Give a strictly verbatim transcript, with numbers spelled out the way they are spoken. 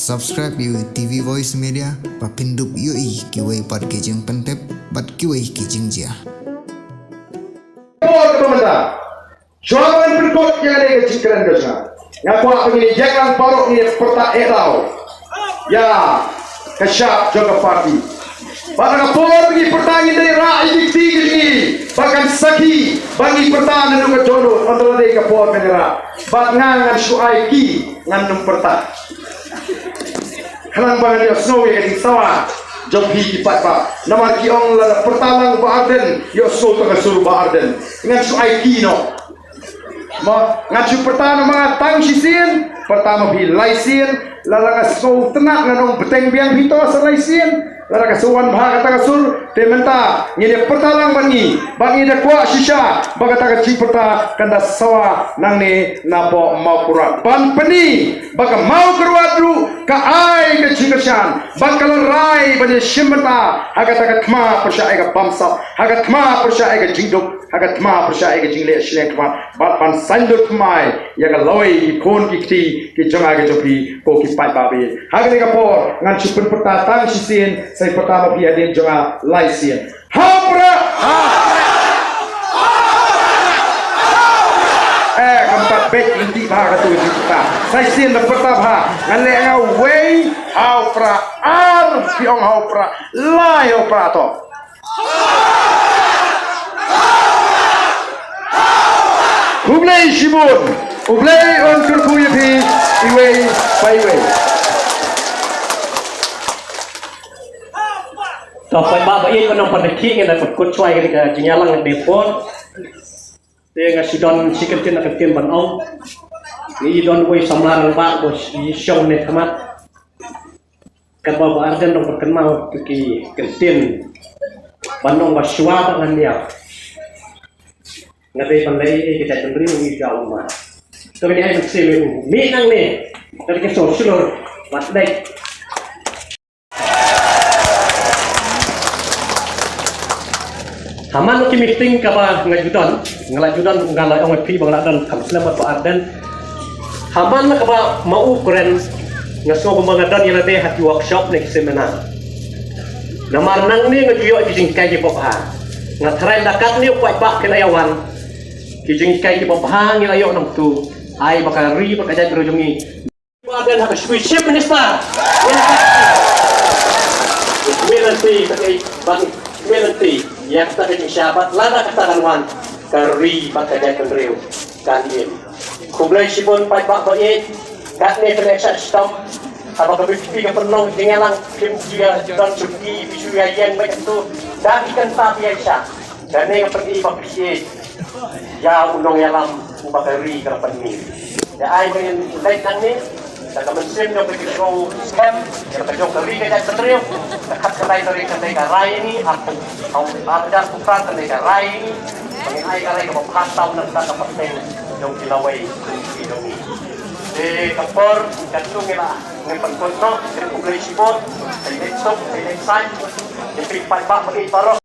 Subscribe ïa u TV Voice Media ba phin dup ïohi kiwei pat ki jingpyntip bad kiwei ki jingjia. Por ka mynta. Shuwa ban pynkut ïa kane ka jingkren ka jong nga, nga kwah ba ngin ïa ïeng lang baroh, ngin ïa pyrta eh daw ïa ka shap jong ka party. Bad ha ka por ba ngi pyrta ngin dei rah ïa ki kti ki jong ngi ba kan sakhi ba ngi pyrta naduh ka dohnud, ynda la dei ka por ban ïa rah. Bad nga ngan shu ai key, ngan nym pyrta. Khnang ba ngan ïohsngew ïa ka jingsawa jong phi ki paidbah. Namar ki ong lada pyrta lang Bah Ardent, ïohsngew tang ka sur Bah Ardent. Ngan shu ai key noh. Mo, ngan shu pyrta noh ma nga tang shisien, pyrta ma phi lai sien. Lada ka sngewtynnat ngan ong bteng biang phi to sa lai sien. Lada ka sa wan bha kata ka sur, te mynta ngin ïa pyrta lang bad ngi, bad ngi da kwah shisha ba kata ka jingpyrta kan da sawa nangne napoh Mawkyrwat. Ban pyni ba ka Mawkyrwat ruh ka ai ka jingkyrshan, bad ka la rai ban ïa shim bynta ha kata ka thma pyrshah ïa ka bamsap, ha ka thma pyrshah ïa ka jingduk, ha ka thma pyrshah ïa ka jingleh shleng khmat, bad ban saiñdur thymmai ïa ka lawei ki khun ki kti ki jong nga ki jong phi, ko ki paidbah ba ïeit. Ha kane ka por ngan shu pynpyrta tang shisien, sa pyrta ma phi hadien jong nga lai sien. Ha u Prah! Eh, kam pat beit lynti bha katu ka jingpyrta. Sa shisien da pyrta bha. Ngan leh nga wei, ha u Prah. Ar, phi ong ha u Prah. Lai, ha u Prah to. Khublei shibun. U Blei un kyrkhu ïa phi iwei pa iwei. To, paidbah ba ïeit, ban ym pat da khih, ngin da pynkut shuwa ïa ka jingïalang ha kane ka por. Te nga shu don shi kyntien, na kyntien ban ong. Ngi don uwei u samla rangbah ba shong ne khmat. Katba Bah Ardent u dang pynkynmaw ïa ki kyntien ban ong ba shuwa ba ngan ïap, nga dei ban leh ei ei ka jaitbynriew, ïa u ma. To, ngi ai mynsiem ïa u. Mih nangne. Ka dei ka sngewshlur bad leh. Ha man la ki meeting kaba nga ju don, nga la ju don, nga la ong ïa phi ba nga la don kham slem bad Bah Ardent. Ha man la kaba ma u kren, nga sngew kumba nga don ïa lade ha ki workshop ne ki seminar. Namar nangne nga ju ïoh ki jinghikai kiba bha. Nga tharai lada katne u paidbah kin ïa wan, ki jinghikai kiba bha ngi la ïoh nangtu. Ai ba ka ri bad ka jaitbynriew jong ngi. Ba don ha ka shui Chief Minister. Ïa ka. Ïa ka lynti, ka dei ba ïa ka lynti. Ïa kata ka jingshisha bad lada kata kan wan, ka ri bad ka jaitbynriew kan im. Khublei shibun paidbah ba ïeit. Katne ka dei ka shitom. Haba ka B J P ka pynlong jingïalang, kim ju ïa don shuki, kim ju ïa ïeng beit tu. Da ki kynta phi ïa sha. Kane ka pyni ba phi ïeit ïa u nongïalam uba ka ri ka la pynmih. Te ai ba ngin leit nangne da ka mynsiem jong ka jingshngaiñ skhem ïa ka jong ka ri ka jaitbynriew. Ka khatkhyndai tarik kane ka rai ni, arphew, arphew hajar phew phra kane ka rai ni. Ba ngin ai ka rai kaba bha tam na ka bynta ka pateng jong ki lawei ki jong ngi. Te ka por katto ngi la, ngin pynkut noh. Khublei shibun. Khublei shibun. Khublei shibun. Ïa phi paidbah ba ïeit baroh.